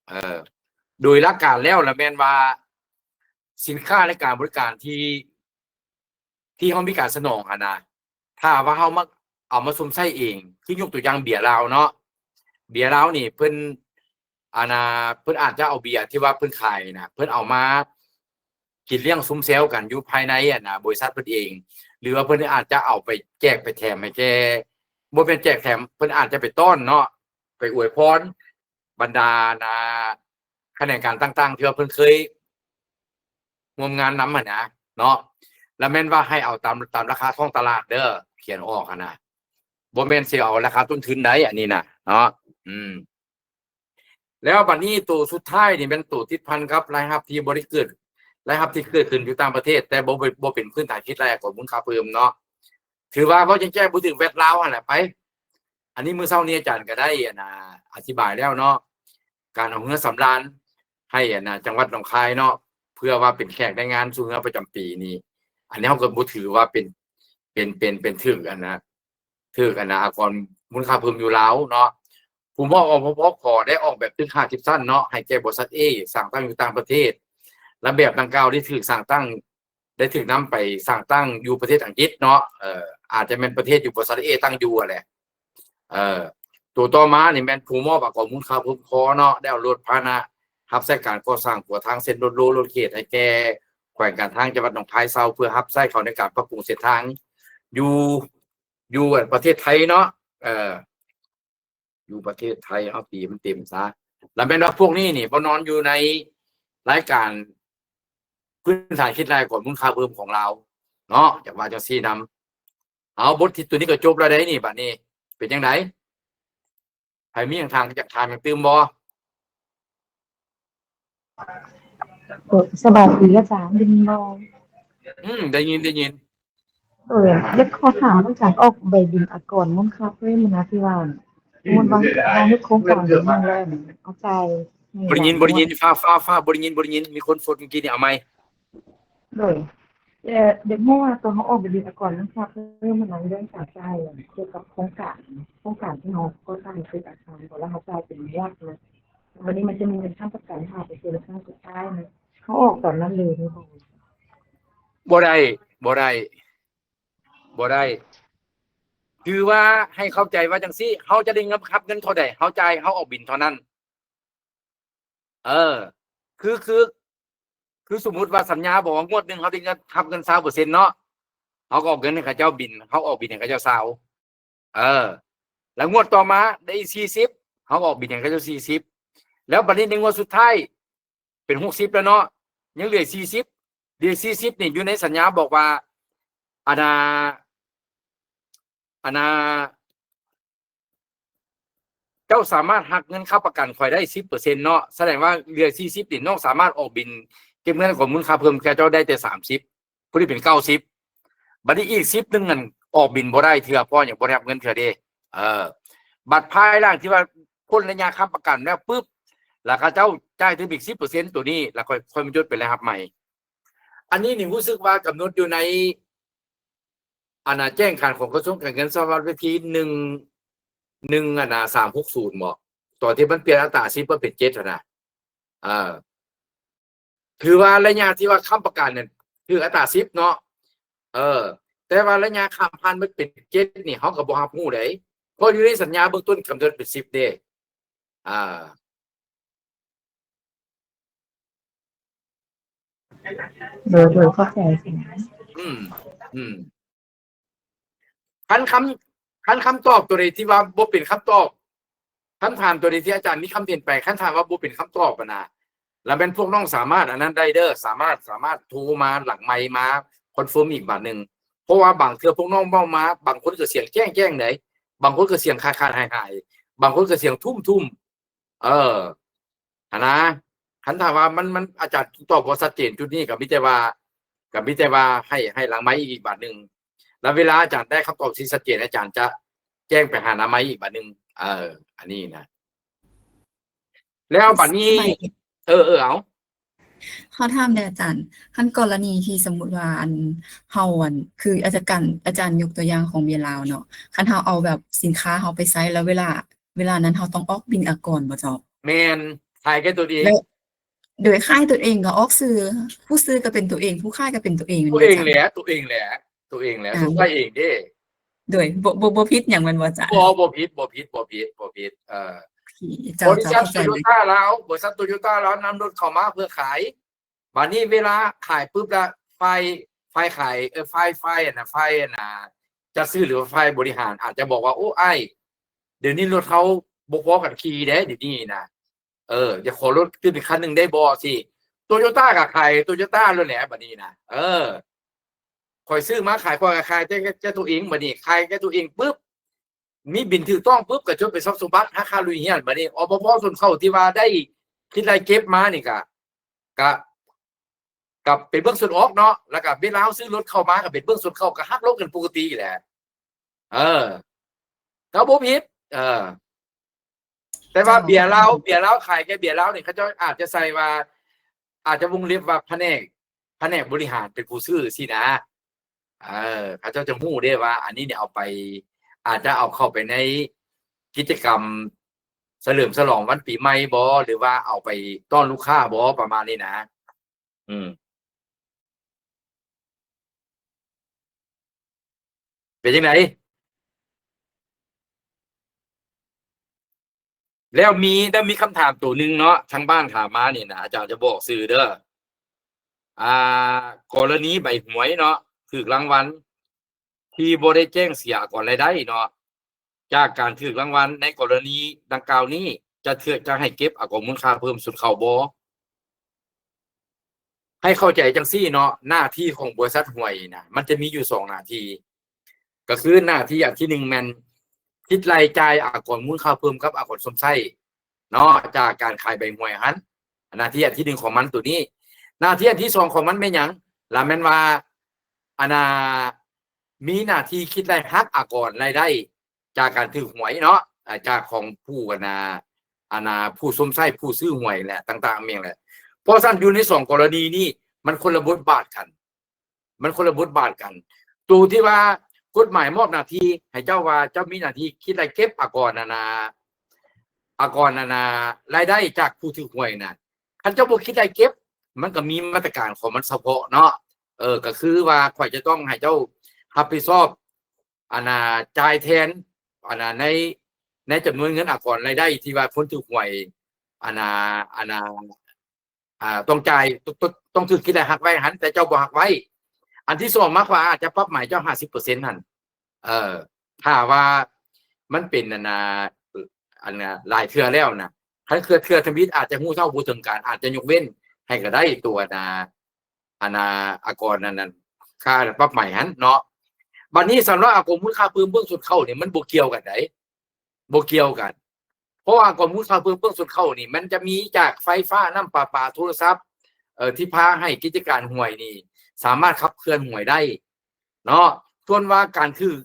ເອີ ໂດຍຫຼັກການແລ້ວລະແມ່ນວ່າ ສິນຄ້າ ແລະ ການບໍລິການທີ່ ທີ່ເຮົາມີການສະໜອງຫັ້ນນະ ຖ້າວ່າເຮົາມາ ເອົາມາຊົມໃຊ້ເອງ ຄືຍົກຕົວຢ່າງເບຍລາວເນາະ ເບຍລາວນີ້ເພິ່ນ ອັນນ່າ ເພິ່ນອາດຈະເອົາເບຍທີ່ວ່າເພິ່ນຂາຍນະ ເພິ່ນເອົາມາກິນລ້ຽງຊຸມແຊວກັນຢູ່ພາຍໃນ ອັນນ່າ ບໍລິສັດເພິ່ນເອງ ຫຼືວ່າເພິ່ນອາດຈະເອົາໄປແຈກໄປແຖມໃຫ້ແກ່ ບໍ່ແມ່ນແຈກແຖມ ເພິ່ນອາດຈະໄປຕ້ອນເນາະ ໄປອວຍພອນບັນດາ ອັນນ່າ ຂະແໜງການຕ່າງໆ ທີ່ວ່າເພິ່ນເຄີຍຮ່ວມງານນຳຫັ້ນນະເນາະ ລະແມ່ນວ່າໃຫ້ເອົາຕາມ ຕາມລາຄາທ້ອງຕະຫຼາດເດີ ຂຽນອອກຫັ້ນນະ ບໍ່ແມ່ນຊິເອົາລາຄາຕົ້ນທຶນໃດ ອັນນີ້ນະເນາະ ອືມ ແລ້ວບັດນີ້ໂຕສຸດທ້າຍນີ້ແມ່ນໂຕຕິດພັນກັບລາຍຮັບທີ່ບໍ່ໄດ້ເກີດ ລາຍຮັບທີ່ເກີດຂຶ້ນຢູ່ຕ່າງປະເທດ ແຕ່ບໍ່ ບໍ່ເປັນພື້ນຖານຄິດລາຍອາກອນມູນຄ່າເພີ່ມເນາະ ຖືວ່າເວົ້າແຈ້ງໆ ບໍ່ຖືກແວັດລາວຫັ້ນແຫຼະໄປ. ອັນນີ້ມື້ເຊົ້ານີ້ອາຈານກໍໄດ້ ອັນນ່າ ອະທິບາຍແລ້ວເນາະ ການເອົາເຮືອສຳລານໃຫ້ ອັນນ່າ ຈັງຫວັດໜອງຄາຍເນາະ ເພື່ອວ່າເປັນແຂກໃນງານສູ່ເຮືອປະຈຳປີນີ້ ອັນນີ້ເຮົາກໍບໍ່ຖືວ່າເປັນ ເປັນ ເປັນ ເປັນຖືກ ອັນນ່າ ຖືກ ອັນນ່າ ອາກອນມູນຄ່າເພີ່ມຢູ່ລາວເນາະ. ຜູ້ມອບ ອພພ ຂໍໄດ້ອອກແບບຕຶກຫ້າສິບຊັ້ນເນາະ ໃຫ້ແກ່ບໍລິສັດ A ສ້າງຕັ້ງຢູ່ຕ່າງປະເທດ. ລະແບບດັ່ງກ່າວໄດ້ຖືກສ້າງຕັ້ງ ໄດ້ຖືກນຳໄປສ້າງຕັ້ງຢູ່ປະເທດອັງກິດເນາະ ເອີ ອາດຈະແມ່ນປະເທດຢູ່ບໍລິສັດ A ຕັ້ງຢູ່ຫັ້ນແຫຼະ. ເອີ ໂຕຕໍ່ມານີ້ແມ່ນຜູ້ມອບອາກອນມູນຄ່າເພີ່ມ ຄ ເນາະ ໄດ້ເອົາລົດພາຫະນະຮັບໃຊ້ການກໍ່ສ້າງຂົວທາງເສັ້ນລົດໂລລົດເຂດໃຫ້ແກ່ແຂວງການທາງຈັງຫວັດໜອງຄາຍເຊົ່າ ເພື່ອຮັບໃຊ້ເຂົາໃນການປັບປຸງເສັ້ນທາງຢູ່ ຢູ່ປະເທດໄທເນາະ ເອີ ຢູ່ປະເທດໄທ ເອົາຕີມັນເຕັມຊະ. ລະແມ່ນວ່າພວກນີ້ນີ້ບໍ່ນອນຢູ່ໃນລາຍການພື້ນຖານຄິດລາຍອາກອນມູນຄ່າເພີ່ມຂອງລາວເນາະ ຢາກວ່າຈັ່ງຊີ້ນຳ. ເອົາ ບົດທີ່ຕົວນີ້ກໍຈົບແລ້ວເດ້ນີ້ ບັດນີ້ເປັນຈັ່ງໃດ? ໃຜມີຫຍັງຖາມ ຢາກຖາມຫຍັງຕື່ມບໍ່? ເອີ ສະບາຍດີອາຈານ ໄດ້ຍິນບໍ່? ອືມ ໄດ້ຍິນ ໄດ້ຍິນ. ເອີ ຢາກຂໍຖາມເລື່ອງການອອກໃບບິນອາກອນມູນຄ່າເພີ່ມນະ ທີ່ວ່າ ສົມມຸດວ່າເຮົາເຮັດໂຄງການນີ້ແລ້ວ ເຮົາຈ່າຍໃຫ້ ບໍ່ໄດ້ຍິນ ບໍ່ໄດ້ຍິນ ຟ້າ ຟ້າ ຟ້າ ບໍ່ໄດ້ຍິນ ບໍ່ໄດ້ຍິນ ມີຄົນຟົດເມື່ອກີ້ນີ້ ເອົາໃໝ່. ໂດຍ ແຕ່ຢາກຮູ້ວ່າຕອນເຮົາອອກໃບບິນອາກອນມູນຄ່າເພີ່ມຫັ້ນນະ ເລື່ອງການຈ່າຍກ່ຽວກັບໂຄງການ ໂຄງການທີ່ເຮົາກໍ່ສ້າງເປັນອາຄານ ແລ້ວເຮົາຈ່າຍເປັນງວດນະ ບັດນີ້ມັນຈະມີເງິນຄ້ຳປະກັນຫ້າເປີເຊັນຄັ້ງສຸດທ້າຍນະ ເຮົາອອກຕອນນັ້ນເລີຍບໍ່? ບໍ່ໄດ້ ບໍ່ໄດ້ ບໍ່ໄດ້. ຄືວ່າໃຫ້ເຂົ້າໃຈວ່າຈັ່ງຊີ້ ເຮົາຈະໄດ້ຮັບເງິນເທົ່າໃດ ເຮົາຈ່າຍ ເຮົາອອກບິນເທົ່ານັ້ນ. ເອີ ຄື ຄື ຄືສົມມຸດວ່າສັນຍາບອກວ່າງວດໜຶ່ງເຮົາໄດ້ເງິນ ຮັບເງິນຊາວເປີເຊັນເນາະ ເຮົາກໍອອກເງິນໃຫ້ເຂົາເຈົ້າບິນ ເຮົາອອກບິນໃຫ້ເຂົາເຈົ້າຊາວ ເອີ ແລ້ວງວດຕໍ່ມາໄດ້ອີກສີ່ສິບ ເຮົາອອກບິນໃຫ້ເຂົາເຈົ້າສີ່ສິບ ແລ້ວບັດນີ້ໃນງວດສຸດທ້າຍເປັນຫົກສິບແລ້ວເນາະ ຍັງເຫຼືອສີ່ສິບ ເຫຼືອສີ່ສິບນີ້ຢູ່ໃນສັນຍາບອກວ່າ ອັນນ່າ ອັນນ່າ ເຈົ້າສາມາດຫັກເງິນຄ້ຳປະກັນຂ້ອຍໄດ້ສິບເປີເຊັນເນາະ ສະແດງວ່າເຫຼືອສີ່ສິບນີ້ ນ້ອງສາມາດອອກບິນເກັບເງິນອາກອນມູນຄ່າເພີ່ມແກ່ເຈົ້າໄດ້ແຕ່ສາມສິບ ຜູ້ນີ້ເປັນເກົ້າສິບ ບັດນີ້ອີກສິບໜຶ່ງນັ້ນອອກບິນບໍ່ໄດ້ເທື່ອ ເພາະຫຍັງ ບໍ່ໄດ້ຮັບເງິນເທື່ອເດ້. ເອີ ບັດພາຍຫຼັງທີ່ວ່າພົ້ນໄລຍະຄ້ຳປະກັນແລ້ວປຶບ ແລ້ວເຂົາເຈົ້າຈ່າຍຕື່ມອີກສິບເປີເຊັນ ໂຕນີ້ ແລ້ວຄ່ອຍ ຄ່ອຍມາຈົດເປັນລາຍຮັບໃໝ່. ອັນນີ້ນີ້ຮູ້ສຶກວ່າກຳນົດຢູ່ໃນ ອັນນ່າ ແຈ້ງການຂອງກະຊວງການເງິນສະບັບວັນທີໜຶ່ງ ໜຶ່ງ ອັນນ່າ ສາມຫົກສູນບໍ ຕອນທີ່ມັນປ່ຽນອັດຕາສິບມາເປັນເຈັດຫັ້ນນະ ເອີ ຖືວ່າໄລຍະທີ່ວ່າຄ້ຳປະກັນນັ້ນຖືກອັດຕາສິບເນາະ ເອີ ແຕ່ວ່າໄລຍະຂ້າມຜ່ານມັນເປັນເຈັດນີ້ ເຮົາກໍບໍ່ຮັບຮູ້ໃດ ເພາະຢູ່ໃນສັນຍາເບື້ອງຕົ້ນກຳນົດເປັນສິບເດ້ ອ່າ ໂດຍ ໂດຍ ເຂົ້າໃຈ. ອືມ ອືມ ຄັນຄຳ ຄັນຄຳຕອບຕົວໃດທີ່ວ່າບໍ່ເປັນຄຳຕອບ ຄຳຖາມຕົວໃດທີ່ອາຈານມີຄຳເຫັນໄປ ຄັນຖາມວ່າບໍ່ເປັນຄຳຕອບຫັ້ນນະ ລະແມ່ນພວກນ້ອງສາມາດອັນນັ້ນໄດ້ເດີ ສາມາດ ສາມາດໂທມາຫຼັງໄມມາຄອນເຟີມອີກບາດໜຶ່ງ ເພາະວ່າບາງເທື່ອພວກນ້ອງເວົ້າມາ ບາງຄົນກໍສຽງແຈ້ງໆໃດ ບາງຄົນກໍສຽງຂາດໆຫາຍໆ ບາງຄົນກໍສຽງທຸ້ມໆ ເອີ ຫັ້ນນະ ຄັນຖ້າວ່າມັນ ມັນ ອາຈານຕອບບໍ່ຊັດເຈນຈຸດນີ້ ກໍມີແຕ່ວ່າ ກໍມີແຕ່ວ່າໃຫ້ ໃຫ້ຫຼັງໄມອີກບາດໜຶ່ງ ແລ້ວເວລາອາຈານໄດ້ຄຳຕອບທີ່ຊັດເຈນ ອາຈານຈະແຈ້ງໄປຫານາໄມອີກບາດໜຶ່ງ ເອີ ອັນນີ້ນະ ແລ້ວບາດນີ້ ເອີ ເອີ ເອົາ ຂໍຖາມແດ່ອາຈານ ຄັນກໍລະນີທີ່ສົມມຸດວ່າ ອັນ ເຮົາ ອັນ ຄືອາຈານ ອາຈານຍົກຕົວຢ່າງຂອງເບຍລາວເນາະ ຄັນເຮົາເອົາແບບສິນຄ້າເຮົາໄປໃຊ້ ແລ້ວເວລາ ເວລານັ້ນເຮົາຕ້ອງອອກບິນອາກອນບໍ່ເຈົ້າ? ແມ່ນ ຂາຍແກ່ຕົນເອງ ແລ້ວ ໂດຍຂາຍຕົນເອງກໍອອກຊື່ ຜູ້ຊື້ກໍເປັນຕົວເອງ ຜູ້ຂາຍກໍເປັນຕົວເອງ ຕົວເອງແຫຼະ ຕົວເອງແຫຼະ ຕົວເອງແຫຼະ ອ່າ ສົງໄສເອງເດ້ ໂດຍ ບໍ່ ບໍ່ ບໍ່ຜິດຫຍັງແມ່ນບໍ່ອາຈານ? ບໍ່ ບໍ່ຜິດ ບໍ່ຜິດ ບໍ່ຜິດ ບໍ່ຜິດ ເອີ ເຈົ້າ ບໍລິສັດ ເຈົ້າ ເຂົ້າໃຈ ໂຕໂຢຕ້າລາວ ບໍລິສັດໂຕໂຢຕ້າລາວນຳລົດເຂົ້າມາເພື່ອຂາຍ ບາດນີ້ເວລາຂາຍປຶບລະ ຝ່າຍ ຝ່າຍຂາຍ ເອີ ຝ່າຍ ຝ່າຍອັນນະ ຝ່າຍອັນນະ ຈັດຊື້ ຫຼືວ່າຝ່າຍບໍລິຫານອາດຈະບອກວ່າ ໂອ້ ອ້າຍ ດຽວນີ້ລົດເຮົາບໍ່ພໍກັນຂີ່ເດ້ ດຽວນີ້ນະ ເອີ ຢາກຂໍລົດຕື່ມອີກຄັນໜຶ່ງໄດ້ບໍ່? ຊີ້ ໂຕໂຢຕ້າກໍຂາຍໂຕໂຢຕ້າໂລດແຫຼະ ບາດນີ້ນະ ເອີ ຂ້ອຍຊື້ມາຂາຍ ຂ້ອຍກໍຂາຍແຕ່ ແຕ່ຕົວເອງ ບາດນີ້ຂາຍແຕ່ຕົວເອງປຶບ ມີບິນຖືກຕ້ອງປຶບ ກໍຈົດເປັນຊັບສົມບັດ ຫັກຄ່າລຸຍຮຽນ ບາດນີ້ ອບພ ຊົນເຜົ່າທີ່ວ່າໄດ້ຄິດໄລ່ເກັບມານີ້ ກະ ກະ ກະໄປເບິ່ງສ່ວນອອກເນາະ ແລ້ວກະເວລາເຮົາຊື້ລົດເຂົ້າມາ ກະໄປເບິ່ງສ່ວນເຂົ້າ ກະຫັກລົບກັນປົກກະຕິແຫຼະ ເອີ ກໍບໍ່ຜິດ ເອີ ແຕ່ວ່າເບຍລາວ ເບຍລາວຂາຍແກ່ເບຍລາວນີ້ ເຂົາເຈົ້າອາດຈະໃສ່ວ່າ ອາດຈະວົງເລັບວ່າພະແນກ ພະແນກບໍລິຫານເປັນຜູ້ຊື້ຊີ້ນະ ເອີ ເຂົາເຈົ້າຈະຮູ້ເດ້ວ່າ ອັນນີ້ນີ້ເອົາໄປ ອາດຈະເອົາເຂົ້າໄປໃນກິດຈະກຳສະເຫຼີມສະຫຼອງວັນປີໃໝ່ບໍ ຫຼືວ່າເອົາໄປຕ້ອນລູກຄ້າບໍ ປະມານນີ້ນະ ອືມ ເປັນຈັ່ງໃດ? ແລ້ວມີ ແລ້ວມີຄຳຖາມໂຕໜຶ່ງເນາະ ທາງບ້ານຖາມມານີ້ນະ ອາຈານຈະບອກຊື່ເດີ ອ່າ ກໍລະນີໃບຫວຍເນາະ ຖືກລາງວັນ ທີ່ບໍ່ໄດ້ແຈ້ງເສຍອາກອນລາຍໄດ້ເນາະ ຈາກການຖືກລາງວັນໃນກໍລະນີດັ່ງກ່າວນີ້ ຈະເທື່ອ ຈະໃຫ້ເກັບອາກອນມູນຄ່າເພີ່ມຊົນເຜົ່າບໍ່? ໃຫ້ເຂົ້າໃຈຈັ່ງຊີ້ເນາະ ໜ້າທີ່ຂອງບໍລິສັດຫວຍນະ ມັນຈະມີຢູ່ສອງໜ້າທີ່ ກໍຄືໜ້າທີ່ອັນທີໜຶ່ງແມ່ນຄິດລາຍຈ່າຍອາກອນມູນຄ່າເພີ່ມກັບອາກອນຊົມໃຊ້ເນາະ ຈາກການຂາຍໃບຫວຍຫັ້ນ ໜ້າທີ່ອັນທີໜຶ່ງຂອງມັນໂຕນີ້. ໜ້າທີ່ອັນທີສອງຂອງມັນແມ່ນຫຍັງ? ລະແມ່ນວ່າ ອັນນ່າ ມີໜ້າທີ່ຄິດໄລ່ຫັກອາກອນລາຍໄດ້ຈາກການຖືກຫວຍເນາະ ອາ ຈາກຂອງຜູ້ ອັນນ່າ ອັນນ່າ ຜູ້ຊົມໃຊ້ ຜູ້ຊື້ຫວຍແຫຼະ ຕ່າງໆແມ່ນແຫຼະ. ເພາະສະນັ້ນ ຢູ່ໃນສອງກໍລະນີນີ້ ມັນຄົນລະບົດບາດກັນ ມັນຄົນລະບົດບາດກັນ. ໂຕທີ່ວ່າກົດໝາຍມອບໜ້າທີ່ໃຫ້ເຈົ້າວ່າ ເຈົ້າມີໜ້າທີ່ຄິດໄລ່ເກັບອາກອນ ອັນນ່າ ອາກອນ ອັນນ່າ ລາຍໄດ້ຈາກຜູ້ຖືກຫວຍນະ ຄັນເຈົ້າບໍ່ຄິດໄລ່ເກັບ ມັນກໍມີມາດຕະການຂອງມັນສະເພາະເນາະ. ເອີ ກໍຄືວ່າຂ້ອຍຈະຕ້ອງໃຫ້ເຈົ້າຮັບຜິດຊອບ ອັນນ່າ ຈ່າຍແທນ ອັນນ່າ ໃນ ໃນຈຳນວນເງິນອາກອນລາຍໄດ້ທີ່ວ່າຄົນຖືກຫວຍ ອັນນ່າ ອັນນ່າ ອ່າ ຕ້ອງຈ່າຍ ຕ້ອງ ຕ້ອງ ຕ້ອງຖືກຄິດໄລ່ຫັກໄວ້ຫັ້ນ ແຕ່ເຈົ້າບໍ່ຫັກໄວ້. ອັນທີສອງມາກກວ່າອາດຈະປັບໃໝເຈົ້າຫ້າສິບເປີເຊັນຫັ້ນ ເອີ ຖ້າວ່າມັນເປັນ ອັນນ່າ ອັນນ່າ ຫຼາຍເທື່ອແລ້ວນະ ຄັນເທື່ອ ເທື່ອທຳອິດອາດຈະຮູ້ເທົ່າບໍ່ເຖິງການ ອາດຈະຍົກເວັ້ນໃຫ້ກໍໄດ້ ຕົວ ອັນນ່າ ອັນນ່າ ອາກອນ ອັນນັ້ນ ຄ່າປັບໃໝຫັ້ນເນາະ. ບັດນີ້ສຳລັບອາກອນມູນຄ່າເພີ່ມເບື້ອງຕົ້ນເຂົ້ານີ້ ມັນບໍ່ກ່ຽວກັນໃດ ບໍ່ກ່ຽວກັນ ເພາະວ່າອາກອນມູນຄ່າເພີ່ມເບື້ອງຕົ້ນເຂົ້ານີ້ ມັນຈະມີຈາກໄຟຟ້າ ນ້ຳປະປາ ໂທລະສັບ ເອີ ທີ່ພາໃຫ້ກິດຈະການຫວຍນີ້ສາມາດຂັບເຄື່ອນຫວຍໄດ້ເນາະ. ສ່ວນວ່າການຖືກ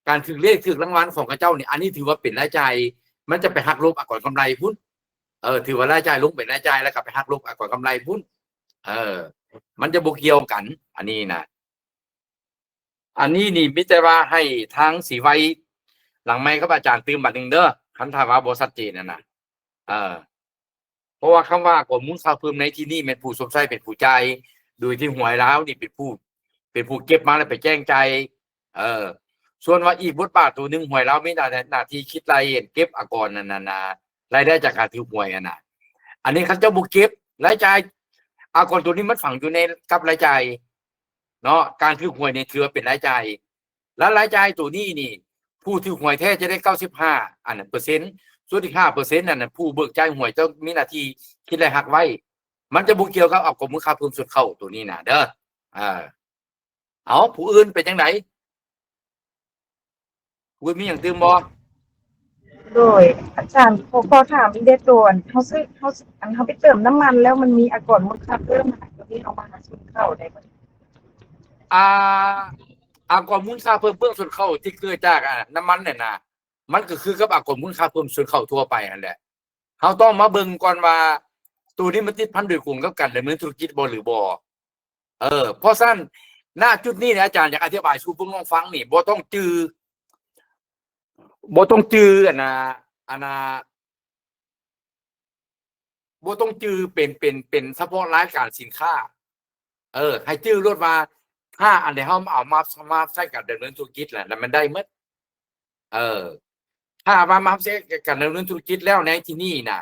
ການຖືກເລກຖືກລາງວັນຂອງເຂົາເຈົ້ານີ້ ອັນນີ້ຖືວ່າເປັນລາຍຈ່າຍ ມັນຈະໄປຫັກລົບອາກອນກຳໄລພຸ້ນ ເອີ ຖືວ່າລາຍຈ່າຍລົງເປັນລາຍຈ່າຍ ແລ້ວກໍໄປຫັກລົບອາກອນກຳໄລພຸ້ນ ເອີ ມັນຈະບໍ່ກ່ຽວກັນ ອັນນີ້ນະ. ອັນນີ້ນີ້ມີແຕ່ວ່າໃຫ້ທາງສີໄວ ຫຼັງໄມກັບອາຈານຕື່ມບາດໜຶ່ງເດີ ຄັນຖ້າວ່າບໍ່ຊັດເຈນຫັ້ນນະ ເອີ ເພາະວ່າຄຳວ່າອາກອນມູນຄ່າເພີ່ມໃນທີ່ນີ້ແມ່ນຜູ້ຊົມໃຊ້ເປັນຜູ້ຈ່າຍ ໂດຍທີ່ຫວຍລາວນີ້ເປັນຜູ້ ເປັນຜູ້ເກັບມາແລ້ວໄປແຈ້ງຈ່າຍ ເອີ ສ່ວນວ່າອີກບົດບາດໂຕໜຶ່ງ ຫວຍລາວມີໜ້າ ໜ້າທີ່ຄິດໄລ່ເກັບອາກອນ ອັນນັ້ນນະ ລາຍໄດ້ຈາກການຖືກຫວຍຫັ້ນນະ ອັນນີ້ຄັນເຈົ້າບໍ່ເກັບລາຍຈ່າຍ ອາກອນໂຕນີ້ມັນຝັງຢູ່ໃນກັບລາຍຈ່າຍເນາະ ການຖືກຫວຍນີ້ຖືວ່າເປັນລາຍຈ່າຍ ແລະລາຍຈ່າຍໂຕນີ້ນີ້ ຜູ້ຖືກຫວຍແທ້ຈະໄດ້ເກົ້າສິບຫ້າ ອັນນັ້ນ ເປີເຊັນ ສ່ວນອີກຫ້າເປີເຊັນນັ້ນ ຜູ້ເບີກຈ່າຍຫວຍຕ້ອງມີໜ້າທີ່ຄິດໄລ່ຫັກໄວ້ ມັນຈະບໍ່ກ່ຽວກັບອາກອນມູນຄ່າເພີ່ມຊົນເຜົ່າໂຕນີ້ນະເດີ ເອີ ເອົາ ຜູ້ອື່ນເປັນຈັ່ງໃດ? ຜູ້ອື່ນມີຫຍັງຕື່ມບໍ່? ໂດຍ ອາຈານ ຂໍ ຂໍຖາມອີກເດ້ ໂຕອັນເຮົາຊື້ ເຮົາ ອັນເຮົາໄປເຕີມນ້ຳມັນແລ້ວມັນມີອາກອນມູນຄ່າເພີ່ມ ໂຕນີ້ເຮົາມາຫາຊື້ເຂົ້າໄດ້ບໍ່? ອ່າ ອາກອນມູນຄ່າເພີ່ມເບື້ອງຕົ້ນເຂົ້າທີ່ເກີດຈາກ ອ່າ ນ້ຳມັນນັ້ນນະ ມັນກໍຄືກັບອາກອນມູນຄ່າເພີ່ມຊົນເຂົ້າທົ່ວໄປຫັ້ນແຫຼະ. ເຮົາຕ້ອງມາເບິ່ງກ່ອນວ່າ ໂຕນີ້ມັນຕິດພັນໂດຍກົງກັບການດຳເນີນທຸລະກິດບໍ່ ຫຼື ບໍ່. ເອີ ເພາະສະນັ້ນ ນະ ຈຸດນີ້ນະ ອາຈານຢາກອະທິບາຍສູ່ພວກນ້ອງຟັງນີ້ ບໍ່ຕ້ອງຈື່ ບໍ່ຕ້ອງຈື່ ອັນນ່າ ອັນນ່າ ບໍ່ຕ້ອງຈື່ເປັນ ເປັນ ເປັນສະເພາະລາຍການສິນຄ້າ. ເອີ ໃຫ້ຈື່ໂລດວ່າ ຄ່າອັນໃດເຮົາເອົາມາ ມາໃຊ້ການດຳເນີນທຸລະກິດແຫຼະ ແລ້ວມັນໄດ້ໝົດ. ເອີ ຖ້າວ່າມາໃຊ້ການດຳເນີນທຸລະກິດແລ້ວໃນທີ່ນີ້ນະ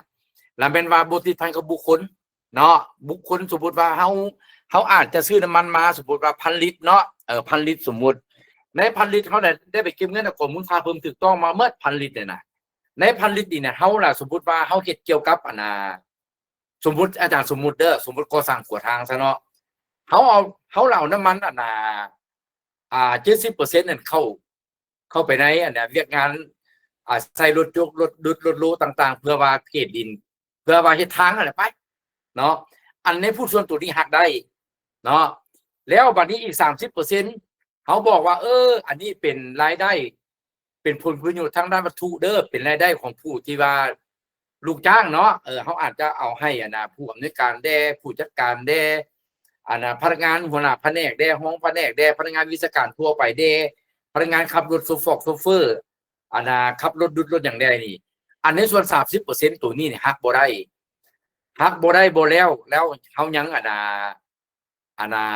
ລະແມ່ນວ່າບໍ່ຕິດພັນກັບບຸກຄົນເນາະ, ບຸກຄົນ ສົມມຸດວ່າເຮົາ ເຮົາອາດຈະຊື້ນ້ຳມັນມາ ສົມມຸດວ່າພັນລິດເນາະ, ເອີ ພັນລິດ ສົມມຸດ ໃນພັນລິດເຮົາໄດ້ ໄດ້ໄປເກັບເງິນອາກອນມູນຄ່າເພີ່ມຖືກຕ້ອງມາໝົດພັນລິດນີ້ນະ. ໃນພັນລິດນີ້ນະ ເຮົາລະ ສົມມຸດວ່າເຮົາເຮັດກ່ຽວກັບ ອັນນ່າ ສົມມຸດ ອາຈານ ສົມມຸດເດີ ສົມມຸດກໍ່ສ້າງຂົວທາງຊະເນາະ, ເຮົາເອົາ ເຮົາລະເອົານ້ຳມັນ ອັນນ່າ ອ່າ ເຈັດສິບເປີເຊັນນັ້ນເຂົ້າ ເຂົ້າໄປໃນ ອັນນ່າ ວຽກງານ ອ່າ ໃສ່ລົດຍົກ ລົດດຸດ ລົດໂລຕ່າງໆ ເພື່ອວ່າເພດດິນ ເພື່ອວ່າເຮັດທາງຫັ້ນແຫຼະໄປເນາະ. ອັນໃນຜູ້ສ່ວນຕົວນີ້ຮັກໄດ້ເນາະ, ແລ້ວບັດນີ້ອີກສາມສິບເປີເຊັນ ເຮົາບອກວ່າ ເອີ ອັນນີ້ເປັນລາຍໄດ້ ເປັນຜົນປະໂຫຍດທາງດ້ານວັດຖຸເດີ ເປັນລາຍໄດ້ຂອງຜູ້ທີ່ວ່າລູກຈ້າງເນາະ, ເອີ ເຮົາອາດຈະເອົາໃຫ້ ອັນນ່າ ຜູ້ອຳນວຍການແດ່ ຜູ້ຈັດການແດ່ ອັນນ່າ ພະນັກງານຫົວໜ້າພະແນກແດ່ ຮອງພະແນກແດ່ ພະນັກງານວິຊາການທົ່ວໄປແດ່ ພະນັກງານຂັບລົດ ໂຊຟອກ ໂຊເຟີ ອັນນ່າ ຂັບລົດດຸດລົດຫຍັງແດ່ນີ້. ອັນໃນສ່ວນສາມສິບເປີເຊັນໂຕນີ້ນີ້ຮັກບໍ່ໄດ້ ຮັກບໍ່ໄດ້ບໍ່ແລ້ວ ແລ້ວເຮົາຍັງ ອັນນ່າ ອັນນ່າ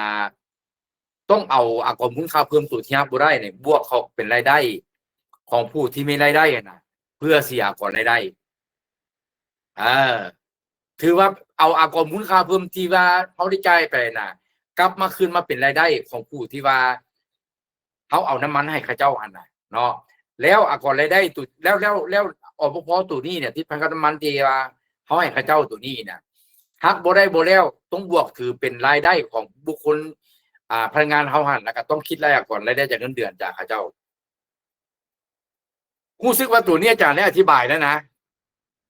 ຕ້ອງເອົາອາກອນມູນຄ່າເພີ່ມໂຕທີ່ຮັກບໍ່ໄດ້ນີ້ ບວກເຂົ້າເປັນລາຍໄດ້ຂອງຜູ້ທີ່ມີລາຍໄດ້ຫັ້ນນະ ເພື່ອເສຍອາກອນລາຍໄດ້. ເອີ ຖືວ່າເອົາອາກອນມູນຄ່າເພີ່ມທີ່ວ່າເຮົາໄດ້ຈ່າຍໄປນະ ກັບມາຄືນມາເປັນລາຍໄດ້ຂອງຜູ້ທີ່ວ່າ ເຮົາເອົານ້ຳມັນໃຫ້ເຂົາເຈົ້າຫັ້ນນະເນາະ, ແລ້ວອາກອນລາຍໄດ້ໂຕ ແລ້ວ ແລ້ວ ແລ້ວ ອປພ ໂຕນີ້ເນຍ ຕິດພັນກັບນ້ຳມັນທີ່ວ່າເຮົາໃຫ້ເຂົາເຈົ້າໂຕນີ້ນະ ຫັກບໍ່ໄດ້ບໍ່ແລ້ວ ຕ້ອງບວກຖືເປັນລາຍໄດ້ຂອງບຸກຄົນ ອ່າ ພະນັກງານເຮົາຫັ້ນ ແລ້ວກໍຕ້ອງຄິດລາຍອາກອນລາຍໄດ້ຈາກເງິນເດືອນຈາກເຂົາເຈົ້າ. ຮູ້ສຶກວ່າໂຕນີ້ອາຈານໄດ້ອະທິບາຍແລ້ວນະ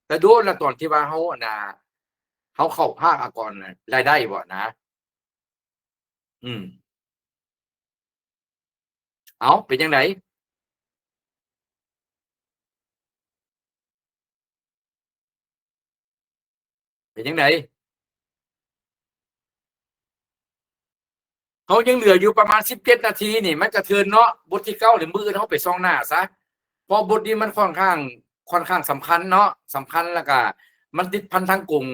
ແຕ່ໂດນລະ ຕອນທີ່ວ່າເຮົາ ອັນນ່າ ເຮົາເຂົ້າພາກອາກອນລາຍໄດ້ບໍ່ນະ. ອືມ ເອົ້າ ເປັນຈັ່ງໃດ? ເປັນຈັ່ງໃດ? ເຮົາຍັງເຫຼືອຢູ່ປະມານສິບເຈັດນາທີນີ້ ມັນກະເທີນເນາະ. ບົດທີເກົ້ານີ້ ມື້ອື່ນເຮົາໄປສ່ອງໜ້າຊະ ເພາະບົດນີ້ມັນຂ້ອນຂ້າງ ຂ້ອນຂ້າງສຳຄັນເນາະ, ສຳຄັນ ແລ້ວກະມັນຕິດພັນທາງກົງ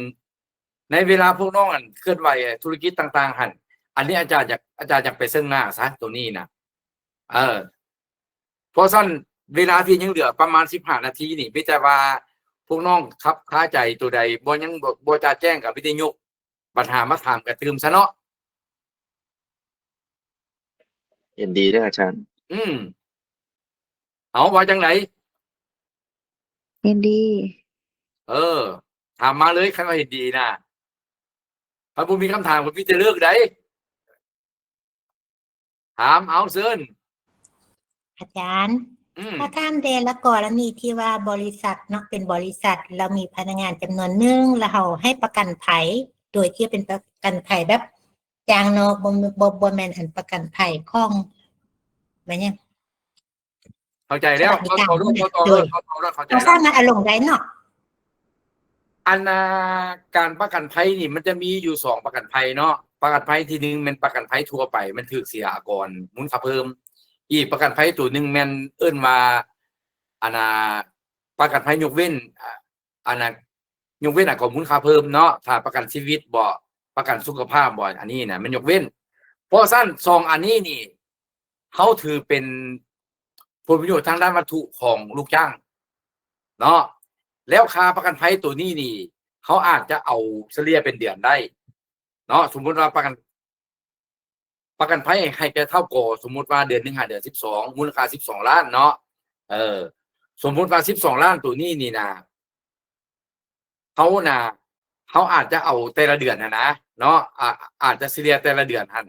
ໃນເວລາພວກນ້ອງ ອັນ ເຄື່ອນໄຫວທຸລະກິດຕ່າງໆຫັ້ນ. ອັນນີ້ອາຈານຢາກ ອາຈານຢາກໄປເຊິ່ງໜ້າຊະ ໂຕນີ້ນະ. ເອີ ເພາະຊັ້ນເວລາທີ່ຍັງເຫຼືອປະມານສິບຫ້ານາທີນີ້ ມີແຕ່ວ່າພວກນ້ອງຄັບຄາໃຈໂຕໃດ ບໍ່ ຍັງບໍ່ ບໍ່ຈະແຈ້ງ ກໍມີແຕ່ຍົກບັນຫາມາຖາມກັນຕື່ມຊະເນາະ. ເຫັນດີເດີອາຈານ. ອືມ ເອົາ ວ່າຈັ່ງໃດ? ເຫັນດີ. ເອີ ຖາມມາເລີຍ ຄັນວ່າເຫັນດີນະ. ຄັນບໍ່ມີຄຳຖາມກໍມີແຕ່ເລີກໃດ. ຖາມເອົາ ເຊີນ. ອາຈານ ອືມ ຂໍຖາມແດ່ ລະກໍລະນີທີ່ວ່າບໍລິສັດເນາະ ເປັນບໍລິສັດ ລະມີພະນັກງານຈຳນວນໜຶ່ງ ລະເຮົາໃຫ້ປະກັນໄພ ໂດຍທີ່ເປັນປະກັນໄພແບບຈ້າງນອກ ບໍ່ ບໍ່ ບໍ່ແມ່ນອັນປະກັນໄພຂອງ ແມ່ນຫຍັງ? ເຂົ້າໃຈແລ້ວ ສະຫວັດດີການ ເຂົ້າ ເຂົ້າ ເຂົ້າ ເຂົ້າ ເຂົ້າໃຈແລ້ວ ເຮົາສາມາດເອົາລົງໄດ້ເນາະ. ອັນ ອ່າ ການປະກັນໄພນີ້ມັນຈະມີຢູ່ສອງປະກັນໄພເນາະ. ປະກັນໄພທີໜຶ່ງແມ່ນປະກັນໄພທົ່ວໄປ ມັນຖືກເສຍອາກອນມູນຄ່າເພີ່ມ. ອີກປະກັນໄພໂຕໜຶ່ງແມ່ນເອີ້ນວ່າ ອັນ ອ່າ ປະກັນໄພຍົກເວັ້ນ ອ່າ ອັນນັ້ນ ຍົກເວັ້ນອາກອນມູນຄ່າເພີ່ມເນາະ, ຖ້າປະກັນຊີວິດບໍ ປະກັນສຸຂະພາບບໍ ອັນນີ້ນະ ມັນຍົກເວັ້ນ. ເພາະຊັ້ນສອງອັນນີ້ນີ້ ເຮົາຖືເປັນຜົນປະໂຫຍດທາງດ້ານວັດຖຸຂອງລູກຈ້າງເນາະ. ແລ້ວຄ່າປະກັນໄພໂຕນີ້ນີ້ ເຮົາອາດຈະເອົາສະເລ່ຍເປັນເດືອນໄດ້ເນາະ. ສົມມຸດວ່າປະກັນ ປະກັນໄພໃຫ້ແກ່ທ້າວກໍ ສົມມຸດວ່າເດືອນໜຶ່ງຫາເດືອນສິບສອງ ມູນຄ່າສິບສອງລ້ານເນາະ. ເອີ ສົມມຸດວ່າສິບສອງລ້ານໂຕນີ້ນີ້ນະ ເຮົານະ ເຮົາອາດຈະເອົາແຕ່ລະເດືອນຫັ້ນນະເນາະ ອາ ອາດຈະສະເລ່ຍແຕ່ລະເດືອນຫັ້ນ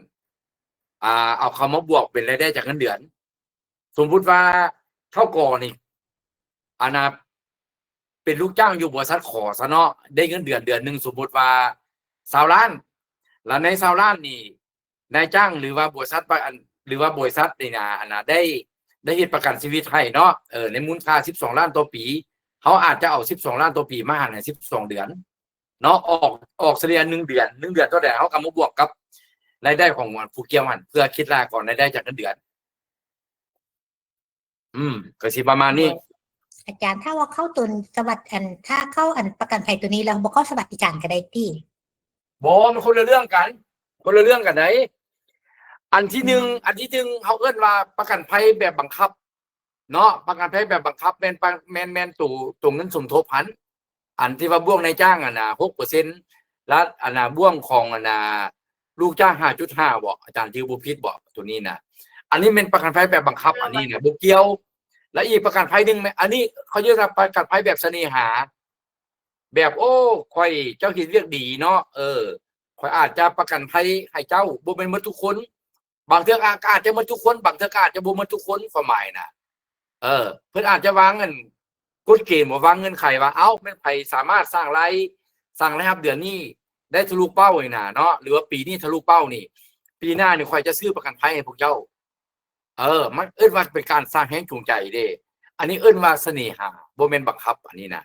ອ່າ ເອົາເຂົ້າມາບວກເປັນລາຍໄດ້ຈາກເງິນເດືອນ. ສົມມຸດວ່າທ້າວກໍນີ້ ອັນນ່າ ເປັນລູກຈ້າງຢູ່ບໍລິສັດ ຂໍ ຊະເນາະ ໄດ້ເງິນເດືອນເດືອນໜຶ່ງ ສົມມຸດວ່າຊາວລ້ານ ແລ້ວໃນຊາວລ້ານນີ້ ນາຍຈ້າງ ຫຼືວ່າບໍລິສັດ ປະ ອັນ ຫຼືວ່າບໍລິສັດນີ້ນະ ອັນນ່າ ໄດ້ ໄດ້ເຮັດປະກັນຊີວິດໃຫ້ເນາະ ເອີ ໃນມູນຄ່າສິບສອງລ້ານຕໍ່ປີ ເຮົາອາດຈະເອົາສິບສອງລ້ານຕໍ່ປີມາຫານໃຫ້ສິບສອງເດືອນເນາະ ອອກ ອອກສະເລ່ຍໜຶ່ງເດືອນ ໜຶ່ງເດືອນເທົ່າໃດ ເຮົາກໍມາບວກກັບລາຍໄດ້ຂອງຜູ້ກ່ຽວຫັ້ນ ເພື່ອຄິດລາຍ ຂອງລາຍໄດ້ຈາກເງິນເດືອນ. ອືມ ກໍຊິປະມານນີ້. ອາຈານ ຖ້າວ່າເຂົ້າຕົນສະຫວັດ ອັນ ຖ້າເຂົ້າອັນປະກັນໄພຕົວນີ້ແລ້ວ ບໍ່ເຂົ້າສະຫວັດດີການກໍໄດ້ຕິ? ບໍ່ ມັນຄົນລະເລື່ອງກັນ ຄົນລະເລື່ອງກັນໃດ໋. ອັນທີໜຶ່ງ ອືມ ອັນທີໜຶ່ງ ເຮົາເອີ້ນວ່າປະກັນໄພແບບບັງຄັບເນາະ, ປະກັນໄພແບບບັງຄັບແມ່ນປະ ແມ່ນ ແມ່ນໂຕ ໂຕເງິນສົມທົບຫັ້ນ ອັນທີ່ວ່າບວກນາຍຈ້າງຫັ້ນນະ ຫົກເປີເຊັນ ແລະ ອັນນະ ບວກຂອງອັນນະ ລູກຈ້າງ ຫ້າຈຸດຫ້າ ບໍ ອາຈານຈື່ບໍ່ຜິດບໍ ໂຕນີ້ນະ. ອັນນີ້ແມ່ນປະກັນໄພແບບບັງຄັບ ອັນນີ້ນະ ບໍ່ກ່ຽວ. ແລະ ອີກປະກັນໄພໜຶ່ງແມ່ນ ອັນນີ້ເຂົາເອີ້ນວ່າປະກັນໄພແບບສະເໜ່ຫາ ແບບ ໂອ້ ຂ້ອຍ ເຈົ້າເຮັດວຽກດີເນາະ ເອີ ຂ້ອຍອາດຈະປະກັນໄພໃຫ້ເຈົ້າ. ບໍ່ແມ່ນໝົດທຸກຄົນ ບາງເທື່ອກໍອາດ ກໍອາດຈະໝົດທຸກຄົນ ບາງເທື່ອກໍອາດຈະບໍ່ໝົດທຸກຄົນ ຄວາມໝາຍນະ. ເອີ ເພິ່ນອາດຈະວາງອັນ ກົດເກນ ບໍ່ວາງເງື່ອນໄຂວ່າ ເອົ້າ ແມ່ນໃຜສາມາດສ້າງລາຍ ສ້າງລາຍຮັບເດືອນນີ້ໄດ້ທະລຸເປົ້ານີ້ນະເນາະ ຫຼືວ່າປີນີ້ທະລຸເປົ້ານີ້ ປີໜ້ານີ້ຂ້ອຍຈະຊື້ປະກັນໄພໃຫ້ພວກເຈົ້າ. ເອີ ມັນເອີ້ນວ່າເປັນການສ້າງແຮງຈູງໃຈເດ້. ອັນນີ້ເອີ້ນວ່າສະເໜ່ຫາ ບໍ່ແມ່ນບັງຄັບ ອັນນີ້ນະ.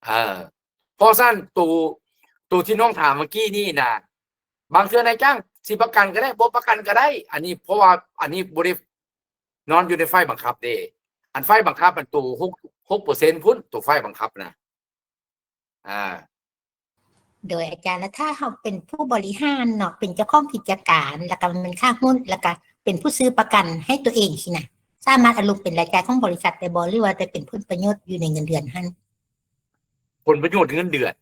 ເອີ ເພາະຊັ້ນໂຕ ໂຕທີ່ນ້ອງຖາມເມື່ອກີ້ນີ້ນະ ບາງເທື່ອນາຍຈ້າງຊິປະກັນກໍໄດ້ ບໍ່ປະກັນກໍໄດ້ ອັນນີ້ ເພາະວ່າອັນນີ້ບໍ່ໄດ້ນອນຢູ່ໃນຝ່າຍບັງຄັບເດ້. ອັນຝ່າຍບັງຄັບມັນໂຕຫົກ ຫົກເປີເຊັນພຸ້ນ ໂຕຝ່າຍບັງຄັບນະ. ອ່າ ໂດຍອາຈານ ແລ້ວຖ້າເຮົາເປັນຜູ້ບໍລິຫານເນາະ ເປັນເຈົ້າຂອງກິດຈະການ ແລ້ວກໍແມ່ນຄ້າຫຸ້ນ ແລ້ວກໍເປັນຜູ້ຊື້ປະກັນໃຫ້ຕົວເອງຊີ້ນະ ສາມາດເອົາລົງເປັນລາຍຈ່າຍຂອງບໍລິສັດໄດ້ບໍ່ ຫຼືວ່າໄດ້ເປັນຜົນປະໂຫຍດຢູ່ໃນເງິນເດືອນຫັ້ນ? ຜົນປະໂຫຍດເງິນເດືອນ.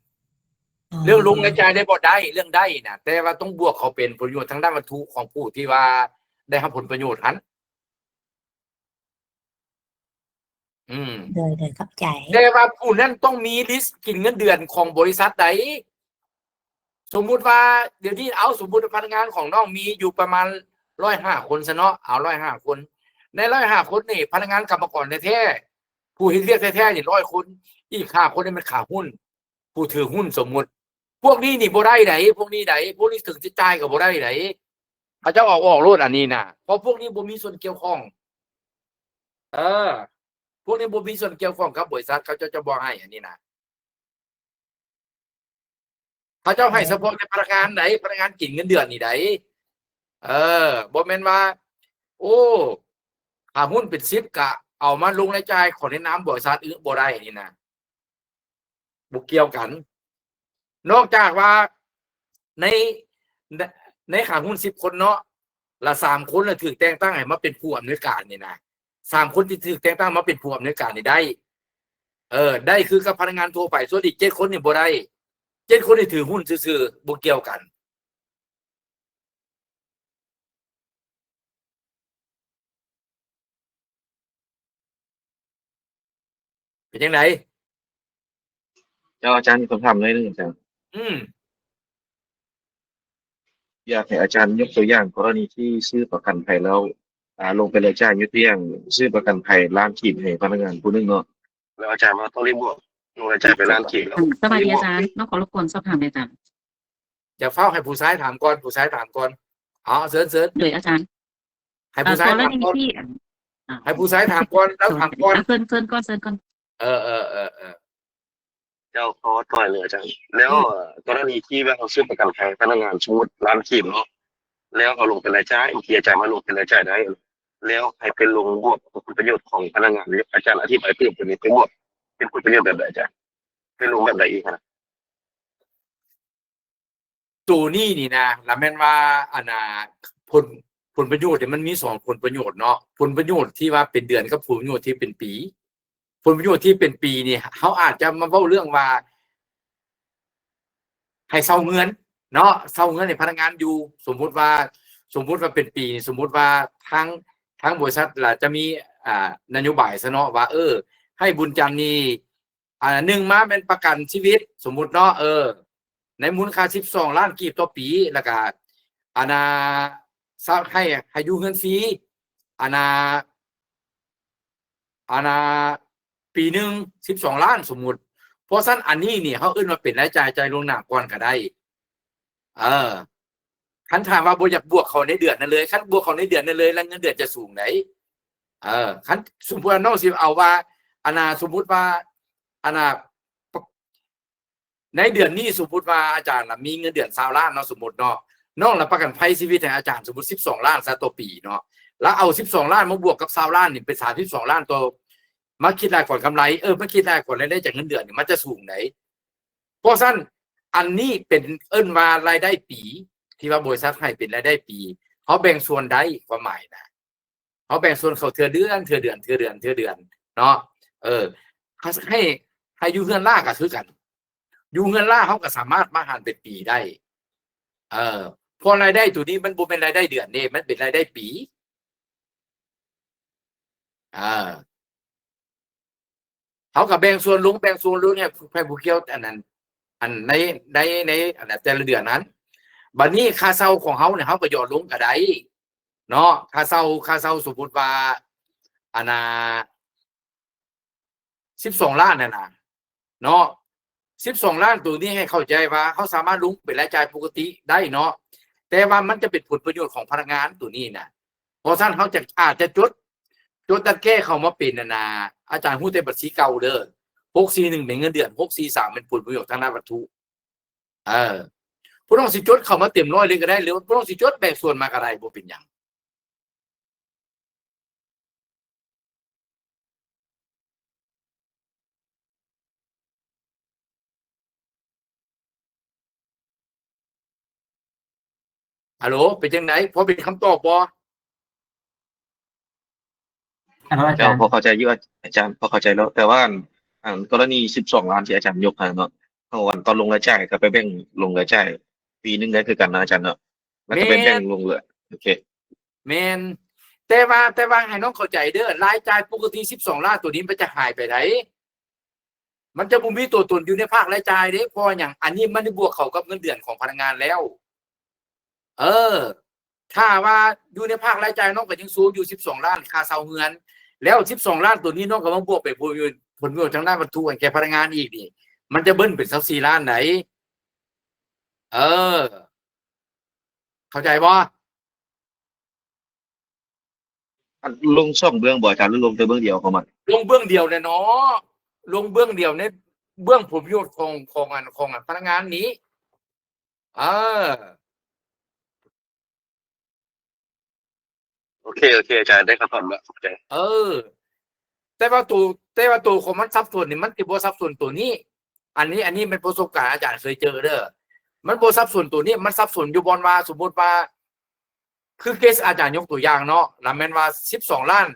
ອໍ ເລື່ອງລົງລາຍຈ່າຍໄດ້ບໍ່? ໄດ້ ເລື່ອງໄດ້ນະ ແຕ່ວ່າຕ້ອງບວກເຂົ້າເປັນຜົນປະໂຫຍດທາງດ້ານວັດຖຸຂອງຜູ້ທີ່ວ່າໄດ້ຮັບຜົນປະໂຫຍດຫັ້ນ. ອືມ ໂດຍ ໂດຍ ຂອບໃຈ. ແຕ່ວ່າຜູ້ນັ້ນຕ້ອງມີລິສກິນເງິນເດືອນຂອງບໍລິສັດໃດ. ສົມມຸດວ່າດຽວນີ້ ເອົາ ສົມມຸດວ່າພະນັກງານຂອງນ້ອງມີຢູ່ປະມານຮ້ອຍຫ້າຄົນຊະເນາະ ເອົາຮ້ອຍຫ້າຄົນ. ໃນຮ້ອຍຫ້າຄົນນີ້ ພະນັກງານກຳມະກອນແທ້ໆ ຜູ້ເຮັດວຽກແທ້ໆນີ້ຮ້ອຍຄົນ ອີກຫ້າຄົນນີ້ແມ່ນຂາຫຸ້ນ ຜູ້ຖືຫຸ້ນ ສົມມຸດ. ພວກນີ້ນີ້ບໍ່ໄດ້ໃດ໋ ພວກນີ້ໃດ໋ ພວກນີ້ເຖິງຊິຈ່າຍກໍບໍ່ໄດ້ໃດ໋. ເຂົາເຈົ້າເອົາອອກໂລດອັນນີ້ນະ ເພາະພວກນີ້ບໍ່ມີສ່ວນກ່ຽວຂ້ອງ. ເອີ ພວກນີ້ບໍ່ມີສ່ວນກ່ຽວຂ້ອງກັບບໍລິສັດ ເຂົາເຈົ້າຈະບໍ່ໃຫ້ອັນນີ້ນະ. ເຂົາເຈົ້າໃຫ້ສະເພາະແຕ່ພະນັກງານໃດ໋ ພະນັກງານກິນເງິນເດືອນນີ້ໃດ໋. ເອີ ບໍ່ແມ່ນວ່າ ໂອ້ ຂາຫຸ້ນເປັນສິບກະເອົາມາລົງລາຍຈ່າຍ ຂໍໃນນາມບໍລິສັດ ອື ບໍ່ໄດ້ນີ້ນະ. ບໍ່ກ່ຽວກັນ. ນອກຈາກວ່າໃນ ໃນ ໃນຂາຫຸ້ນສິບຄົນເນາະ ລະສາມຄົນລະຖືກແຕ່ງຕັ້ງໃຫ້ມາເປັນຜູ້ອຳນວຍການນີ້ນະ ສາມຄົນທີ່ຖືກແຕ່ງຕັ້ງມາເປັນຜູ້ອຳນວຍການນີ້ໄດ້ ເອີ ໄດ້ຄືກັບພະນັກງານທົ່ວໄປ. ສ່ວນອີກເຈັດຄົນນີ້ບໍ່ໄດ້ ເຈັດຄົນນີ້ຖືຫຸ້ນຊື່ໆ ບໍ່ກ່ຽວກັນ. ເປັນຈັ່ງໃດ? ເຈົ້າ ອາຈານມີຄຳຖາມໜ້ອຍໜຶ່ງ ອາຈານ. ອືມ ຢາກໃຫ້ອາຈານຍົກຕົວຢ່າງກໍລະນີທີ່ຊື້ປະກັນໄພແລ້ວ ອ່າ ລົງເປັນລາຍຈ່າຍ ຍົກຕົວຢ່າງຊື້ປະກັນໄພລ້ານກີບໃຫ້ພະນັກງານຜູ້ໜຶ່ງເນາະ ແລ້ວອາຈານວ່າຕ້ອງໄດ້ບວກລົງລາຍຈ່າຍໄປລ້ານກີບ. ສະບາຍດີອາຈານ ນ້ອງຂໍລົບກວນສອບຖາມອາຈານ. ຢ່າຟ້າວ ໃຫ້ຜູ້ຊາຍຖາມກ່ອນ ຜູ້ຊາຍຖາມກ່ອນ. ເອົາ ເຊີນ ເຊີນ. ໂດຍ ອາຈານ ໃຫ້ຜູ້ຊາຍຖາມກ່ອນ ໃຫ້ຜູ້ຊາຍຖາມກ່ອນ ລາວຖາມກ່ອນ. ເຊີນ ເຊີນກ່ອນ ເຊີນກ່ອນ. ເອີ ເອີ ເອີ ເອີ ເຈົ້າ ຂໍຕໍ່ເລີຍອາຈານ. ແລ້ວ ອືມ ກໍລະນີທີ່ວ່າເຮົາຊື້ປະກັນໄພພະນັກງານ ສົມມຸດລ້ານກີບເນາະ ແລ້ວເຮົາລົງເປັນລາຍຈ່າຍ ທີ່ອາຈານວ່າລົງເປັນລາຍຈ່າຍໄດ້ ແລ້ວໃຫ້ໄປລົງບວກຜົນປະໂຫຍດຂອງພະນັກງານ ອາຈານອະທິບາຍເພີ່ມເຕີມນີ້ ໄປບວກເປັນຜົນປະໂຫຍດແບບໃດອາຈານ? ໄປລົງແບບໃດອີກຫັ້ນນະ? ໂຕນີ້ນີ້ນະ ລະແມ່ນວ່າ ອັນນ່າ ຜົນ ຜົນປະໂຫຍດນີ້ມັນມີສອງຜົນປະໂຫຍດເນາະ, ຜົນປະໂຫຍດທີ່ວ່າເປັນເດືອນກັບຜົນປະໂຫຍດທີ່ເປັນປີ. ຜົນປະໂຫຍດທີ່ເປັນປີນີ້ ເຮົາອາດຈະມາເວົ້າເລື່ອງວ່າ ໃຫ້ເຊົ່າເຮືອນເນາະ, ເຊົ່າເຮືອນໃຫ້ພະນັກງານຢູ່. ສົມມຸດວ່າ ສົມມຸດວ່າເປັນປີນີ້ ສົມມຸດວ່າທາງ ທາງບໍລິສັດລະຈະມີ ອ່າ ນະໂຍບາຍຊະເນາະ ວ່າ ເອີ ໃຫ້ບຸນຈັນນີ້ ອ່າ ໜຶ່ງມາແມ່ນປະກັນຊີວິດ ສົມມຸດເນາະ ເອີ ໃນມູນຄ່າສິບສອງລ້ານກີບຕໍ່ປີ ແລ້ວກະ ອັນນ່າ ໃຫ້ ໃຫ້ຢູ່ເຮືອນຟຣີ ອັນນ່າ ອັນນ່າ ປີໜຶ່ງສິບສອງລ້ານ ສົມມຸດ. ເພາະຊັ້ນອັນນີ້ນີ້ ເຮົາເອີ້ນວ່າເປັນລາຍຈ່າຍ ຈ່າຍລ່ວງໜ້າກ່ອນກະໄດ້. ເອີ ຄັນຖາມວ່າບໍ່ຢາກບວກເຂົ້າໃນເດືອນນັ້ນເລີຍ, ຄັນບວກເຂົ້າໃນເດືອນນັ້ນເລີຍ ແລ້ວເງິນເດືອນຈະສູງໃດ໋. ເອີ ຄັນສົມມຸດວ່ານ້ອງຊິເອົາວ່າ ອັນນ່າ ສົມມຸດວ່າ ອັນນ່າ ໃນເດືອນນີ້ ສົມມຸດວ່າອາຈານນະມີເງິນເດືອນຊາວລ້ານເນາະ ສົມມຸດເນາະ, ນ້ອງລະປະກັນໄພຊີວິດໃຫ້ອາຈານ ສົມມຸດສິບສອງລ້ານຊະຕໍ່ປີເນາະ, ລະເອົາສິບສອງລ້ານມາບວກກັບຊາວລ້ານນີ້ເປັນສາມສິບສອງລ້ານຕໍ່ ມາຄິດລາຍກ່ອນກຳໄລ ເອີ ມາຄິດລາຍກ່ອນລາຍໄດ້ຈາກເງິນເດືອນນີ້ ມັນຈະສູງໃດ໋. ເພາະສະນັ້ນ ອັນນີ້ເປັນ ເອີ້ນວ່າລາຍໄດ້ປີ ທີ່ວ່າບໍລິສັດໃຫ້ເປັນລາຍໄດ້ປີ ເຮົາແບ່ງສ່ວນໄດ້ ຄວາມໝາຍນະ ເຮົາແບ່ງສ່ວນເຂົ້າເທື່ອເດືອນ ເທື່ອເດືອນ ເທື່ອເດືອນ ເທື່ອເດືອນເນາະ. ເອີ ໃຫ້ ໃຫ້ຢູ່ເຮືອນລ້າກໍຄືກັນ ຢູ່ເຮືອນລ້າເຮົາກໍສາມາດມາຫານເປັນປີໄດ້. ເອີ ເພາະລາຍໄດ້ໂຕນີ້ມັນບໍ່ແມ່ນລາຍໄດ້ເດືອນເດ້ ມັນເປັນລາຍໄດ້ປີ. ເອີ ເຮົາກໍແບ່ງສ່ວນລົງ ແບ່ງສ່ວນລົງໃຫ້ ໃຫ້ຜູ້ກ່ຽວ ອັນນັ້ນ ອັນໃນ ໃນ ໃນ ອັນນັ້ນ ແຕ່ລະເດືອນນັ້ນ. ບັດນີ້ຄ່າເຊົ່າຂອງເຮົານີ້ ເຮົາກໍຫຍອດລົງກໍໄດ້ເນາະ ຄ່າເຊົ່າ ຄ່າເຊົ່າ ສົມມຸດວ່າ ອັນນ່າ ສິບສອງລ້ານນັ້ນນະເນາະ ສິບສອງລ້ານໂຕນີ້ໃຫ້ເຂົ້າໃຈວ່າເຮົາສາມາດລົງເປັນລາຍຈ່າຍປົກກະຕິໄດ້ເນາະ ແຕ່ວ່າມັນຈະເປັນຜົນປະໂຫຍດຂອງພະນັກງານໂຕນີ້ນະ. ເພາະສະນັ້ນເຮົາຈະ ອາດຈະຈົດ ຈົດດັດແກ້ເຂົ້າມາເປັນ ອັນນ່າ ອາຈານຮູ້ແຕ່ບັນຊີເກົ່າເດີ ຫົກສີ່ໜຶ່ງເປັນເງິນເດືອນ ຫົກສີ່ສາມເປັນຜົນປະໂຫຍດທາງດ້ານວັດຖຸ. ເອີ ພວກນ້ອງຊິຈົດເຂົ້າມາເຕັມຮ້ອຍເລີຍກໍໄດ້ ຫຼືພວກນ້ອງຊິຈົດແບ່ງສ່ວນມາກໍໄດ້ ບໍ່ເປັນຫຍັງ. ຮັລໂຫຼ ເປັນຈັ່ງໃດ? ພໍເປັນຄຳຕອບບໍ່? ເຈົ້າ ພໍເຂົ້າໃຈຢູ່ ອາ ອາຈານ ພໍເຂົ້າໃຈແລ້ວ ແຕ່ວ່າ ອັນ ອັນກໍລະນີສິບສອງລ້ານທີ່ອາຈານຍົກຫັ້ນເນາະ ເຮົາ ອັນ ຕອນລົງລາຍຈ່າຍກໍໄປແບ່ງລົງລາຍຈ່າຍປີໜຶ່ງໄດ້ຄືກັນເນາະອາຈານເນາະ ແລ້ວກໍໄປແບ່ງລົງເຫຼືອ ໂອເຄ ແມ່ນ ແຕ່ວ່າ ແຕ່ວ່າໃຫ້ນ້ອງເຂົ້າໃຈເດີ ລາຍຈ່າຍປົກກະຕິສິບສອງລ້ານໂຕນີ້ມັນຈະຫາຍໄປໃດ໋ ມັນຈະບໍ່ມີຕົວຕົນຢູ່ໃນພາກລາຍຈ່າຍເດ້. ເພາະຫຍັງ? ອັນນີ້ມັນໄດ້ບວກເຂົ້າກັບເງິນເດືອນຂອງພະນັກງານແລ້ວ. ເອີ ຖ້າວ່າຢູ່ໃນພາກລາຍຈ່າຍ ນ້ອງກໍຍັງໂຊຢູ່ສິບສອງລ້ານຄ່າເຊົ່າເຮືອນ ແລ້ວສິບສອງລ້ານໂຕນີ້ນ້ອງກໍມາບວກເປັນຜົນປະໂຫຍດ ຜົນປະໂຫຍດທາງດ້ານວັດຖຸແກ່ພະນັກງານອີກນີ້ ມັນຈະເບິ້ນເປັນຊາວສີ່ລ້ານໃດ໋. ເອີ ເຂົ້າໃຈບໍ່? ອັນ ລົງສອງເບື້ອງບໍ່ອາຈານ ຫຼືລົງແຕ່ເບື້ອງດຽວຂອງມັນ? ລົງເບື້ອງດຽວແຫຼະເນາະ ລົງເບື້ອງດຽວໃນເບື້ອງຜົນປະໂຫຍດຂອງ ຂອງອັນ ຂອງອັນພະນັກງານນີ້. ເອີ ໂອເຄ ໂອເຄ ອາຈານ ໄດ້ຄຳຕອບແລ້ວ ເອີ ແຕ່ວ່າໂຕ ແຕ່ວ່າໂຕຂອງມັນສັບສົນນີ້ ມັນຊິບໍ່ສັບສົນໂຕນີ້. ອັນນີ້ ອັນນີ້ແມ່ນປະສົບການອາຈານເຄີຍເຈີເດີ ມັນບໍ່ສັບສົນໂຕນີ້ ມັນສັບສົນຢູ່ບ່ອນວ່າ ສົມມຸດວ່າ ຄືເຄສອາຈານຍົກຕົວຢ່າງເນາະ ລະແມ່ນວ່າສິບສອງລ້ານ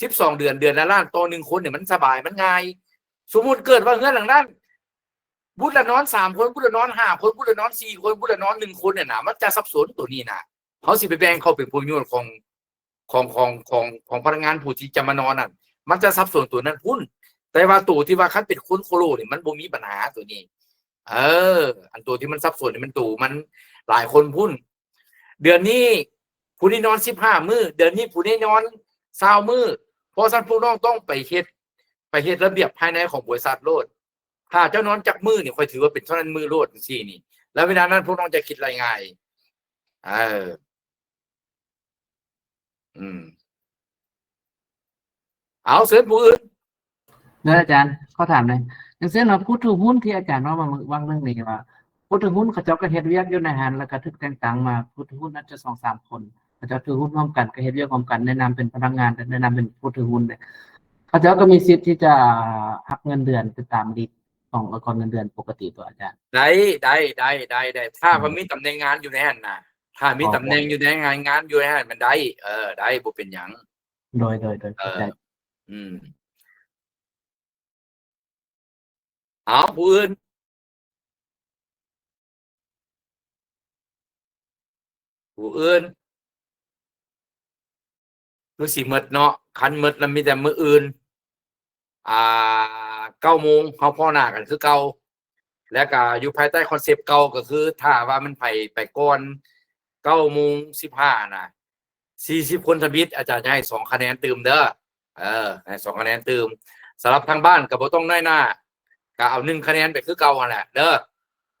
ສິບສອງເດືອນ ເດືອນລະລ້ານຕໍ່ໜຶ່ງຄົນນີ້ ມັນສະບາຍ ມັນງ່າຍ. ສົມມຸດເກີດວ່າເຮືອນຫຼັງນັ້ນ ບຸດລະນອນສາມຄົນ ບຸດລະນອນຫ້າຄົນ ບຸດລະນອນສີ່ຄົນ ບຸດລະນອນໜຶ່ງຄົນນີ້ນະ ມັນຈະສັບສົນໂຕນີ້ນະ. ເຮົາຊິໄປແບ່ງເຂົ້າເປັນຜົນປະໂຫຍດຂອງ ຂອງ ຂອງ ຂອງ ຂອງພະນັກງານຜູ້ທີ່ຈະມານອນນັ້ນ ມັນຈະສັບສົນໂຕນັ້ນພຸ້ນ. ແຕ່ວ່າໂຕທີ່ວ່າຄັນເປັນຄົນໂຄໂລນີ້ ມັນບໍ່ມີບັນຫາໂຕນີ້. ເອີ ອັນໂຕທີ່ມັນສັບສົນນີ້ ມັນໂຕມັນຫຼາຍຄົນພຸ້ນ. ເດືອນນີ້ຜູ້ນີ້ນອນສິບຫ້າມື້ ເດືອນນີ້ຜູ້ນີ້ນອນຊາວມື້. ເພາະສະນັ້ນພວກນ້ອງຕ້ອງໄປເຮັດ ໄປເຮັດລະບຽບພາຍໃນຂອງບໍລິສັດໂລດ. ຖ້າເຈົ້ານອນຈັກມື້ນີ້ ຂ້ອຍຖືວ່າເປັນເທົ່ານັ້ນມື້ໂລດ ຈັ່ງຊີ້ນີ້ ແລ້ວເວລານັ້ນພວກນ້ອງຈະຄິດໄລ່ງ່າຍ. ເອີ ອືມ ເອົາ ເຊີນຜູ້ອື່ນ. ເດີອາຈານ ຂໍຖາມແດ່ ຢ່າງເຊັ່ນວ່າຜູ້ຖືຫຸ້ນທີ່ອາຈານເວົ້າວ່າ ວ່າເລື່ອງນີ້ວ່າ ຜູ້ຖືຫຸ້ນເຂົາເຈົ້າກໍເຮັດວຽກຢູ່ໃນຫັ້ນ ແລ້ວກໍຖືກແຕ່ງຕັ້ງມາ ຜູ້ຖືຫຸ້ນອາດຈະສອງສາມຄົນ ເຂົາເຈົ້າຖືຫຸ້ນຮ່ວມກັນ ກໍເຮັດວຽກຮ່ວມກັນ ໃນນາມເປັນພະນັກງານ ແລະ ໃນນາມເປັນຜູ້ຖືຫຸ້ນເດ້ ເຂົາເຈົ້າກໍມີສິດທີ່ຈະຫັກເງິນເດືອນໄປຕາມເດດຂອງ ຂອງເງິນເດືອນປົກກະຕິຕົວະອາຈານ? ໄດ້ ໄດ້ ໄດ້ ໄດ້ ຖ້າວ່າມີຕຳແໜ່ງງານຢູ່ໃນຫັ້ນນະ ຖ້າມີຕຳແໜ່ງຢູ່ໃນງານ ງານຢູ່ໃນຫັ້ນ ມັນໄດ້ ເອີ ໄດ້ ບໍ່ເປັນຫຍັງ. ໂດຍ ໂດຍ ໂດຍ ເອີ ເຂົ້າໃຈ. ອືມ ເອົາ ຜູ້ອື່ນ ຜູ້ອື່ນ ຄືຊິໝົດເນາະ ຄັນໝົດແລ້ວມີແຕ່ມື້ອື່ນ ອ່າ ເກົ້າໂມງເຮົາພໍ້ໜ້າກັນຄືເກົ່າ ແລະກະຢູ່ພາຍໃຕ້ຄອນເຊັບເກົ່າ ກໍຄືຖ້າວ່າມັນໃຜໄປກ່ອນເກົ້າໂມງສິບຫ້ານະ ສີ່ສິບຄົນທຳອິດ ອາຈານຈະໃຫ້ສອງຄະແນນຕື່ມເດີ. ເອີ ໃຫ້ສອງຄະແນນຕື່ມ. ສຳລັບທາງບ້ານກໍບໍ່ຕ້ອງນ້ອຍໜ້າ ກໍເອົາໜຶ່ງຄະແນນໄປຄືເກົ່າຫັ້ນແຫຼະເດີ.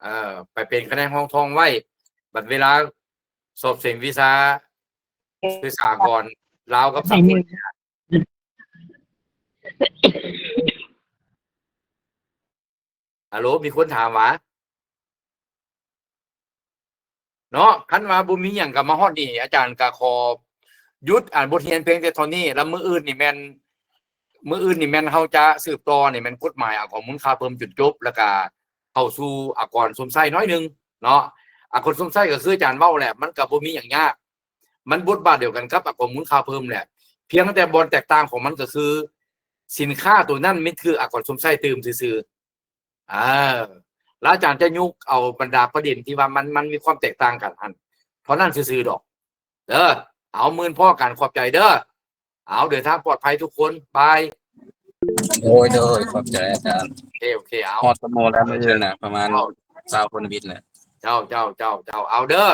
ເອີ ໄປເປັນຄະແນນຮອງທ້ອງໄວ້ ບັດເວລາສອບເສັງວິຊາສາກົນລາວກັບສາກົນ. ຮັລໂຫຼ ມີຄົນຖາມຫວາ? ເນາະ ຄັນວ່າບໍ່ມີຫຍັງກໍມາຮອດນີ້ ອາຈານກໍຂໍຢຸດ ອ່າ ບົດຮຽນພຽງແຕ່ເທົ່ານີ້ ແລ້ວມື້ອື່ນນີ້ແມ່ນ ມື້ອື່ນນີ້ແມ່ນເຮົາຈະສືບຕໍ່ນີ້ແມ່ນກົດໝາຍອາກອນມູນຄ່າເພີ່ມຈົນຈົບ ແລ້ວກະເຂົ້າສູ່ອາກອນຊົມໃຊ້ໜ້ອຍໜຶ່ງເນາະ. ອາກອນຊົມໃຊ້ກໍຄືອາຈານເວົ້າແຫຼະ ມັນກໍບໍ່ມີຫຍັງຍາກ ມັນບົດບາດດຽວກັນກັບອາກອນມູນຄ່າເພີ່ມແຫຼະ ພຽງແຕ່ບ່ອນແຕກຕ່າງຂອງມັນກໍຄື ສິນຄ້າໂຕນັ້ນມັນຄືອາກອນຊົມໃຊ້ຕື່ມຊື່ໆ. ເອີ ແລ້ວອາຈານຈະຍົກເອົາບັນດາປະເດັນທີ່ວ່າມັນ ມັນມີຄວາມແຕກຕ່າງກັນຫັ້ນ ເທົ່ານັ້ນຊື່ໆດອກເດີ. ເອົາ ມື້ອື່ນພໍ້ກັນ ຂອບໃຈເດີ. ເອົາ ເດີນທາງປອດໄພທຸກຄົນ ບາຍ. ໂດຍ ໂດຍ ຂອບໃຈອາຈານ. ໂອເຄ ໂອເຄ ເອົາ ຮອດສະໂມງແລ້ວມື້ອື່ນນະ ປະມານ ເຈົ້າ ຊາວຄົນວິດແຫຼະ. ເຈົ້າ ເຈົ້າ ເຈົ້າ ເຈົ້າ ເອົາເດີ.